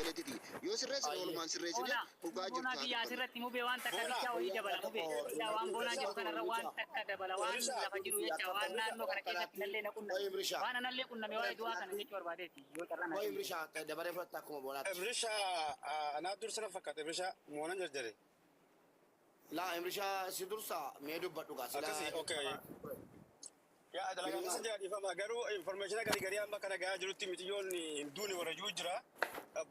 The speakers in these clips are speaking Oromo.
Obboleetti tiyya. Yoo sirreessine Ayyee. walumaan sirreessine Boonaa, dhugaa jirtu boonaa haa kiyya dubbannu. asirratti mubee waan takka Boonaa bichaa wayii guyyaa dabala takka mubee. tokko Silaa waan boonaan Imrishaa jedhu kanarra waan Imrishaa takka dabala waan Imrishaa lafa jiru fi jecha akka waan naannoo kana keessatti akkanaatti nallee na qoy qunname. Imrishaa Waan anallee qunname waa'ee du'aa kana akkanaatti jechuu barbaadeeti yoo carraa naa qoy kennite. Imrishaa dabaree fudhatta akkuma boonaatti. Ibrisha anaa dursa na fakkaata Ibrisha moonan jarjare. Laa Imrishaa si dursa mee dubbadhu gaa silaa Akkasii okay. Yaa dalagaa keessa jira dhiifama garuu information gari garii amma kana gahaa jirutti mitiyyoon hin duune warra jiru jira.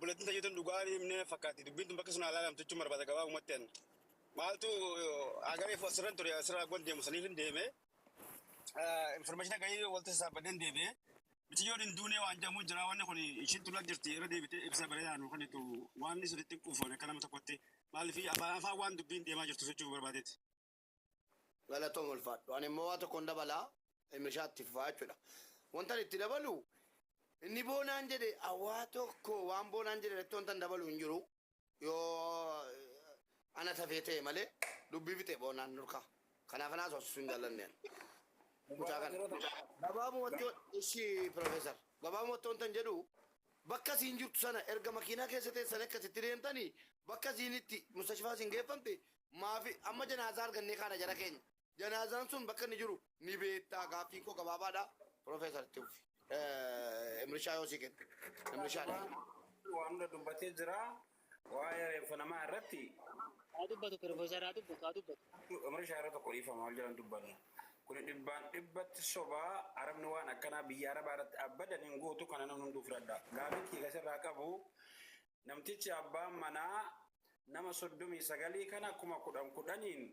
Buletin tayyootan dhugaa hin himne fakkaatti dubbiin tun bakka sun haa ilaalamtu jechuun barbaada gabaabumatti an. Maaltu agaree asirran ture asirraa gwan deemu saniif hin deeme. Information garii walta sassaabadheen deebi'e. Mitiyyoon hin duune waan jedhamu jira wanni kun ishiin tullaa jirti irra deebitee ibsa bareedaa nu kennitu waan inni sirriitti hin quufoone akka nama tokkotti maaliif afaan afaan waan dubbiin deemaa jirtu jechuu barbaadeeti. Galatoom ulfaadhu. Ani immoo waa tokkoon dabala Imrishaa itti fufaa jechuudha. Wanta ani itti dabalu inni boonaan jedhe waa tokko waan boonaan jedhe irratti wanta ani dabalu hin jiru. Yoo ana tafee ta'e malee dubbii fixe boonaan nurkaa. Kanaaf anaas horsiisuu hin jaallanne ani. Mucaa kana. Gabaabumatti ishii piroofeesar. Gabaabumatti wanta hin jedhu bakka isiin jirtu sana erga makiinaa keessa teessanii akkasitti deemtanii bakka isiin itti mustashfaa isiin geeffamte maafi amma janaazaa argannee kaana jara keenya. Janaazaan sun bakka inni jiru ni beektaa gaaffiin koo gabaabaadha. Piroofeesar itti fufi. Imrishaa yoo sii kenne. Imrishaadha. Waan hunda dubbatee jira. Waa'ee reeffa namaa irratti Haa dubbatu piroofeesar haa dubbatu haa dubbatu. Imrishaa yeroo tokko dhiifama wal jalan dubbanna. Kuni dhibbaan dhibbatti sobaa arabni waan akkanaa biyya arabaa irratti abadan hin gootu kana namni hunduu fudhadha. Gaafiin kiyya kasirraa qabu namtichi abbaan manaa nama 39 kana 10,000 kudhaniin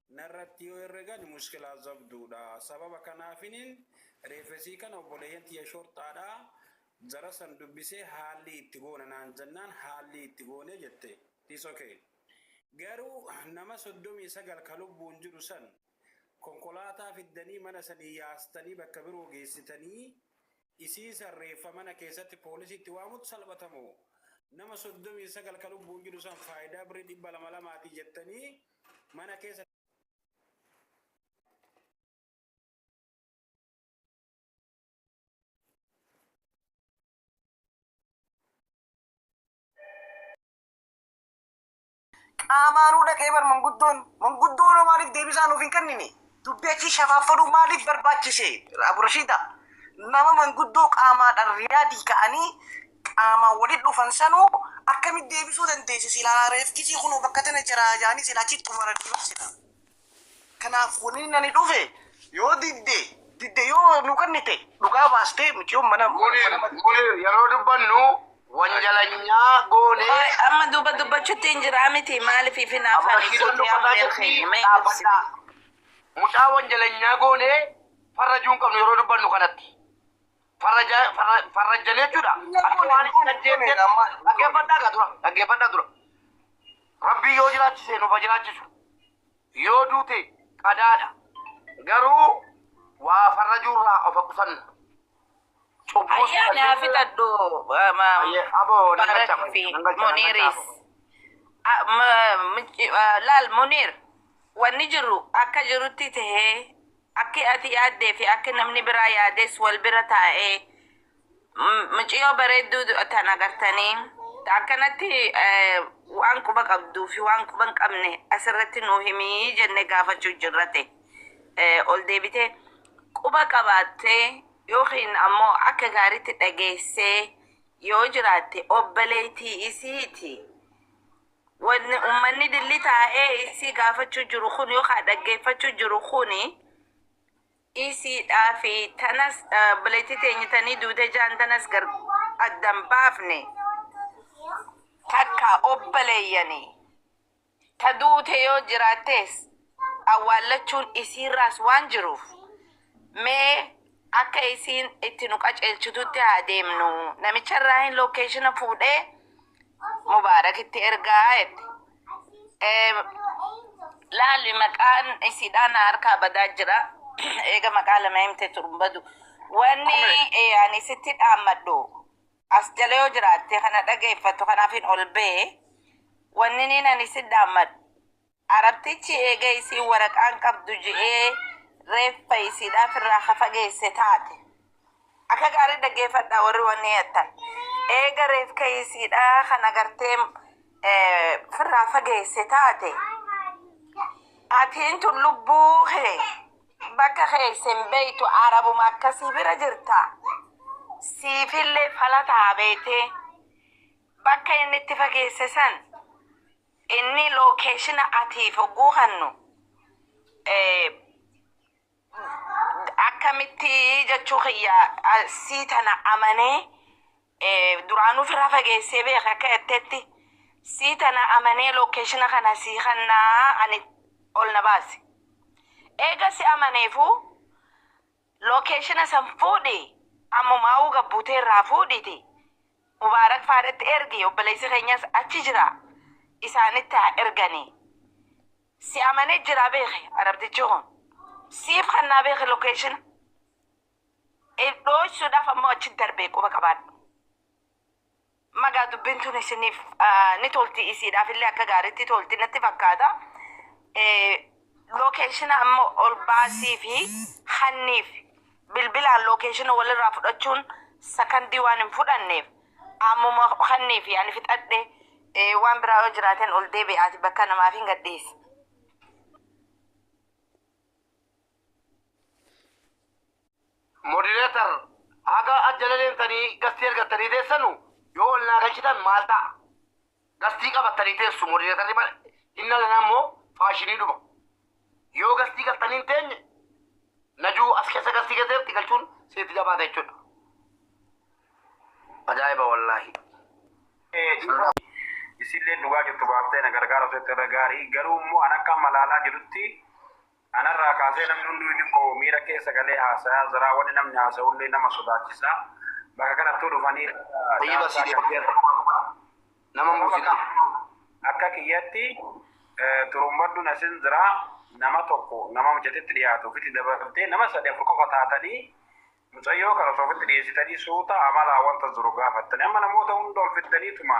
narratti yoo herregan mushkilaa zabduudha. Sababa kanaafinin reefesii kana obboleeyyan tiyya shorxaadha jara san dubbisee haallii itti goona naan jennaan haallii itti goone jette. It's okay. Garuu nama 39 ka lubbuun jiru san konkolaataa fiddanii mana sanii yaastanii bakka biroo geessitanii isii san reeffa mana keessatti poolisiitti waamutu salphata moo nama 39 ka lubbuun jiru san faayidaa birrii 200 lamaatii jettanii mana keessa Qaamaanuu dhaqee bar manguddoon manguddoon hoo maaliif deebisaa nuuf hin kennine? Dubbii achii shafaaffanuu maaliif barbaachise? Abu Rashiida nama manguddoo qaamaadhaan riyaadii ka'anii qaamaan walitti dhufan sanuu akkamitti deebisuu dandeesse? Silaa reefkisii kunoo bakka tana jira jaanii silaa achitti xumuranii bar silaa. Kanaaf wanni ani dhufe yoo didde didde yoo nu kennite dhugaa baastee mucayyoon mana Munir, mana Munir yeroo dubbannu wanjalanyaa goonee Qoy amma duuba dubbachutti hin jiraa miti maaliif ifin Abu afaan Rashiidoon ibsuutti yaa dubbataa Munir jirti keenya mee ibsi. dhaabbadhaa. Mucaa wanjalanyaa goonee farrajuu hin qabnu yeroo dubbannu kanatti. Farraja farra farrajjanii jechuudha. hin Akka goone waan hin isin goone hin goone ajjeeftetti amma hin goone. dhaggeeffadhaa gaa dura dhaggeeffadhaa dura. Rabbii yoo jiraachise nuuf haa jiraachisu. Yoo duute qadaadha. Garuu waa farrajuurraa of haa qusannu. Cubbuus Ayyaani haa fixadhu Ayyee aboo nan galcha Mubaarak fi nan galcha nan galcha Muniiris. aboo. Laal Muniir wanni jiru akka jirutti tahee akki ati yaaddee fi akki namni biraa yaades wal bira taa'ee Mucayyoo bareedduu tana agartanii akkanatti waan quba qabduu fi waan quba hin qabne asirratti nuu himii jenne gaafachuu jirra ta'e. Ol deebitee quba qabaattee yookiin ammoo akka gaariitti dhageessee yoo jiraatte obboleettii isiiti. Wanni ummanni dilli taa'ee isii gaafachuu jiru kun yookaan dhaggeeffachuu jiru kuni isiidhaa fi tanas obboleettii teenya tanii duute jaan tanas gar addan baafne takka obboleeyyani ta duute yoo jiraattees awwaallachuun isiirraas waan jiruuf mee akka isiin itti nu qaceelchitutti haa deemnu namicharraa hin lookeeshina fuudhee Mubaarakitti ergaa jette. Laali maqaan isiidhaa na harkaa badaa jira. Eega maqaa lama himte turun badu. Wanni Kume. ani sitti dhaammadhu as jala yoo jiraatte kana dhageeffattu kanaafin ol ba'e. Wanni niin ani si dhaammadhu Arabtichi eega isiin waraqaan qabdu je'ee reeffa isiidhaa firraa ka fageesse taate. Akka gaarii dhaggeeffadhaa warri wanni jettan. Eega reef keeysiidha kan agartee firraa fageesse taate. Atiin tun lubbuu kee bakka keessa hin beeytu arabuma akkasii bira jirta. Siifillee falataa beetee bakka inni itti fageesse san inni lookeeshina atiif hogguu kannu akkamitti jechuu kiyya sii tana amanee duraanuu ofirraa fageessee beeka akka jettetti sii tana amanee lookeeshina kana sii kannaa ani ol na baase. Eega si amaneefuu lookeeshina san fuudhi ammumaa'uu gabbuutee irraa fuudhiti. Mubaarak faadhatti ergi obboleessi keenyas achi jira isaanitti haa erganii. Si amanee jira beeke arabtichi kun. Siif kannaa beeke lookeeshina. Dhoosuudhaaf ammoo achi darbee quba qabaadhu. Magaa dubbiin tun isiniif ni tolti isiidhaaf illee akka gaariitti tolti natti fakkaata. Lookeeshina ammoo ol baasii fi hanniif bilbilaan lookeeshina walirraa fudhachuun sakandii waan hin fudhanneef ammuma hanniif ani fixadhe waan biraa yoo jiraateen ol deebi'aati bakka namaaf hin gadhiisi. Moderator haga ajjala deemtanii gastii argattanii teessanu yoo ol naa galchitan maal ta'a? Gastii qabattanii teessu moderatorri maal inni alanaa immoo faashinii dhuma. Yoo gastii galtanii hin teenye najuu as keessa gastii keessatti galchuun sitti jabaata jechuudha. Ajaa'iba wallaahi. Isillee dhugaa jirtu baaftee na gargaara osoo irra gaarii garuu immoo an akka malaalaa jirutti anarraa kaasee namni hunduu xiqqoo miira keessa galee haasayaa jira wanni namni haasa'ullee nama sodaachisa bakka kanattuu dhufanii Tayyibaa sii deebi'eera. Nama hin buusinaa. Akka kiyyatti turumbadduun asin jira nama tokko nama mucatitti dhiyaatu ofitti dabaltee nama sadi afur qofa taatanii mucayyoo kana osoo ofitti dhiyeessitanii suuta amalaa wanta jiru gaafattanii amma namoota hunda ol fiddaniituma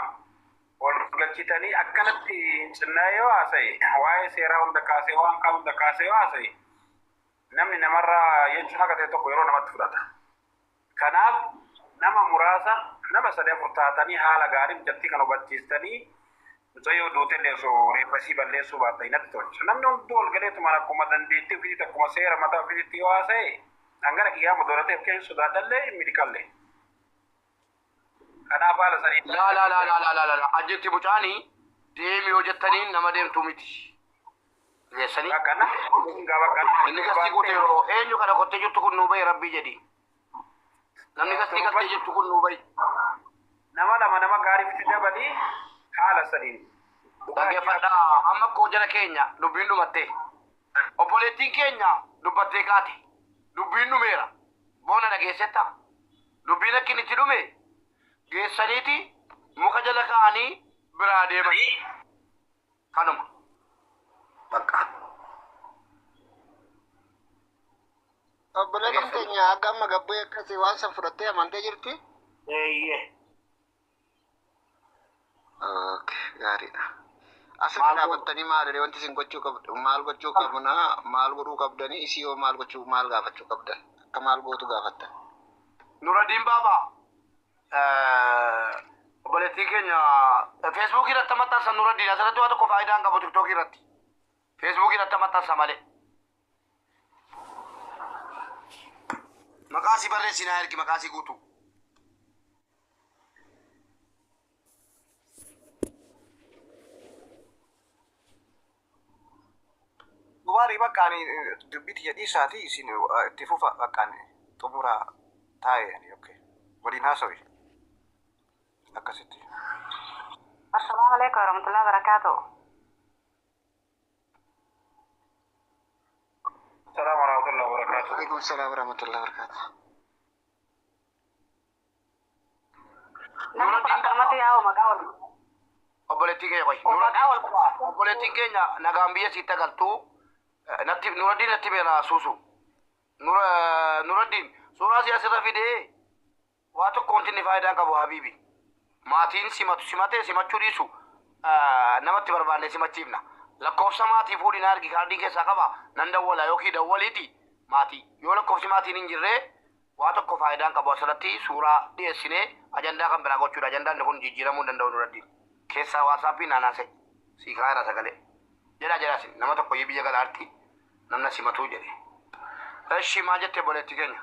ol galchitanii akkanatti hin cinnaa yoo haasa'e waa'ee seeraa hunda kaasee waan kaan hunda kaasee yoo haasa'e namni namarraa jechuun akka ta'e tokko yeroo namatti fudhata. Kanaaf nama muraasa nama sadi afur taatanii haala gaarii mucattii kan hubachiistanii mucayyoo duutellee osoo reeffa isii balleessuu baatte natti tolcha. Namni hunduu ol galeetuma akkuma dandeettii ofiitti akkuma seera mataa ofiitti yoo haasa'e hangana kiyyaa modoorateef keessa sodaadhallee hin miliqallee. Kanaaf haala sanii. Laa laa laa laa laa laa laa ajjetti mucaanii deemi yoo jettaniin nama deemtuu miti. Geessanii. Akkana. Gaba Inni gastii guute yeroo eenyu kana kottee jirtu kun nuu bahi rabbii jedhi. Namni gastii galtee jirtu kun nuu bahi. Nama lama nama gaarii fitti dabalii haala sadiin. Dhaggeeffadhaa amma koo jala keenya dubbiin dhumattee. Obboleettiin keenya dubbattee kaate. Dubbiin dhumeera. Boona dhageessetta. Dubbiin akka inni itti dhume geessaniiti muka jala kaa'anii biraa deeman. Kanuma. Bakka. Obboleettiin keenya akka amma gabbee akkasii waan san fudhattee amantee jirti. Eeyyee. Okay, gaariidha. Asirra dhaabattanii maal wanti isin gochuu qabdu maal gochuu qabna maal godhuu qabdanii isii hoo maal gochuu maal gaafachuu qabdan akka maal gootu gaafattan. Nuraddiin Baabaa obboleettiin keenya feesbuukii irratti maxxansa Nuraddiin asirratti waa tokko faayidaa hin qabu tiktookii irratti. Feesbuukii irratti maxxansa malee. Maqaa sii barreessi naa ergi maqaa sii guutuu. Mubaarii bakka ani dubbii tiyya dhiisaati isin itti fufa bakka ani xumura taa'e ani okay. Waliin haasawi. Akkasitti. Assalaamu alaikum warahmatullahi wabarakatuh. Salaam warahmatullahi wabarakatuh. Waalaikum salaam warahmatullahi wabarakatuh. Namni kun akkanumatti yaa'u maqaa wal Obboleettiin keenya qoy. maqaa wal Obboleettiin keenya nagaan biyya sitti agaltuu natti Nuraddiin natti beela suusu. Nuraddiin suuraa si asirra fidee waa tokko wanti inni faayidaa hin qabu habiibi. Maatiin simatu simatee simachuu dhiisu namatti barbaanne simachiifna. Lakkoofsa maatii fuudhi na argi kaardii keessaa qaba nan dawwala yookiin dawwaliiti maatii yoo lakkoofsi maatiin hin jirree Waa tokko faayidaan qabu asirratti suuraa dhiyeessinee ajandaa kan biraa gochuudha. Ajandaan kun jijjiiramuu hin danda'u duratti. Keessaa WhatsAppii naanaase. Sii kaa'eera sagalee. Jedhaa jedhaa sin nama tokko biyya galaarti namna simatuu jedhe. Eshi maal jettee boleetti keenya?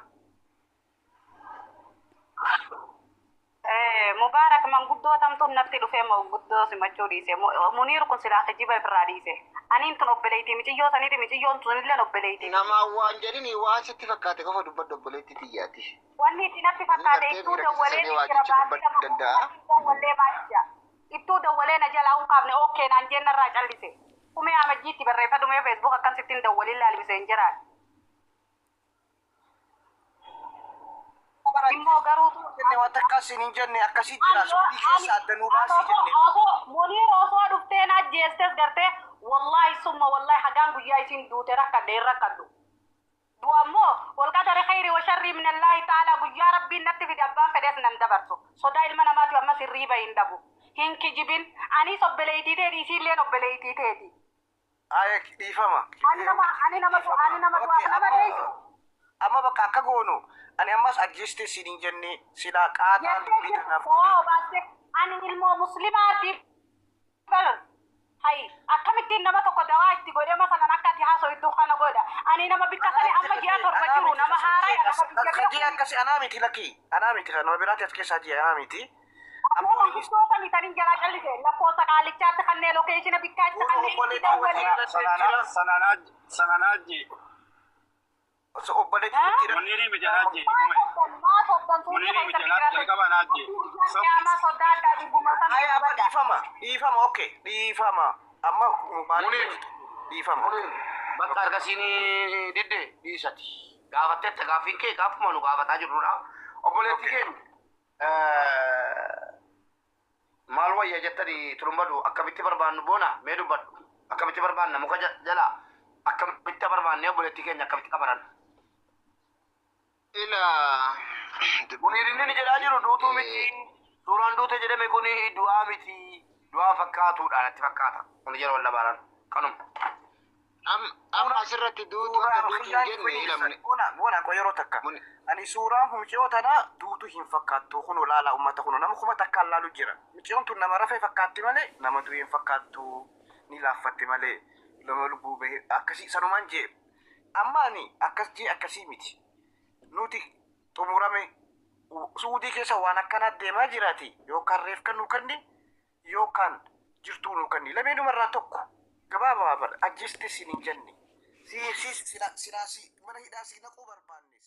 Mubaarak manguddoo tamtuun natti dhufee manguddoo simachuu dhiise. Muniir kun silaa kijiba ofirraa dhiise. Aniin tun obboleettii miciyyoo saniiti miciyyoon sunillee obboleettii. Nama waan jedhini waan sitti fakkaate qofa dubbadhu obboleettii tiyyaati. Wanni itti natti fakkaate Inni ittuu gartee miira dawwalee keessa seenee waa jira jecha baasii dubbachuu lama danda'a. dawwallee maal jaa. Ittuu dawwalee na jalaa hin kaafne okkee naan jennarraa callise. Kumee amajjiitti barreeffadhumee Facebook akkan sittiin dawwaliin laalbisee hin jiraan. Immoo garuutu Jenne waan takka isin hin jenne akkasii jira suudii keessa adda nuu baasii jenne. Muniir osoo dhuftee na ajjeestes gartee wallaahi summa wallaahi hagaan guyyaa isin duute rakkadhe hin rakkadhu. Du'a ammoo walqadari khayri wa sharrii min allaahi ta'ala guyyaa rabbiin natti fide abbaan fedhes nan dabarsu. Sodaa ilma namaatiif ammas hirriiba hin dhabu. Hin kijibin anis obboleettii teeti isiilleen obboleettii teeti. Ayee dhiifama. Ani nama ani nama ani nama du'aaf nama dheessu. Amma bakka akka goonu ani ammas ajjeeste isin hin jenne silaa qaataan Jettee dubbii jirtu tanaaf koo baaste ani ilmoo muslimaatiif bar hay akkamittiin nama tokko dawaa itti godhe masalan akka ati haasoftu kana godha ani nama bikka sani amma ji'a 7 jiru nama haaraa nama biyya Khajii akkasii anaa miti lakkii anaa miti kan nama biraatti as keessaa ji'a anaa miti. Amma manguddoo sanii taniin jalaa callise lakkoofsa qaalichaatti kanneen lokeeshina bikkaatti kanneen itti dawwalee. Sananaaji. Obboleetti Muniirii miti anaaji. Maa sobdan suutii Muniirii miti keessa anaaji jalqaba anaaji. Qiyaamaa sodaadhaa dhuguma sana Ayee amma dhiifama dhiifama okay dhiifama amma maaliif dhiifama. Bakka argasiin didde dhiisati. Gaafatteetta gaaffiin kee gaafuma nu gaafataa jirrudha. Obboleetti keenya maal wayya jettanii turumbadu akkamitti barbaannu boona mee dubbadhu akkamitti barbaanna muka jala akkamitti barbaanne obboleetti keenya akkamitti qabaran. Ila Muniir inni jedhaa jiru duutuu miti. Suuraan duute jedhame kun du'aa miti. Du'aa fakkaatuudha natti fakkaata. Kun jala wal labaaran kanuma. Amma asirratti duutuu akka duutuu hin jenne ilamne. Boona koo yeroo takka. Ani suuraan mucayyoo tanaa duutuu hin fakkaattu kun laala uummata kun nama kuma takkaan laalu jira. Mucayyoon tun nama rafee fakkaatti malee nama du'e hin fakkaattu ni laaffatti malee nama lubbuu bahee akkasii sanumaan jee. Amma ani akkas jee akkasii miti. Nuti xumurame suudii keessa waan akkanaa deemaa jiraati yookaan reef kan nu kenni yookaan jirtuu nu kenni lameenumarraa tokko gabaabaa bara ajjeeste siin hin jenne si si sila si mana hidhaa si naquu barbaanne.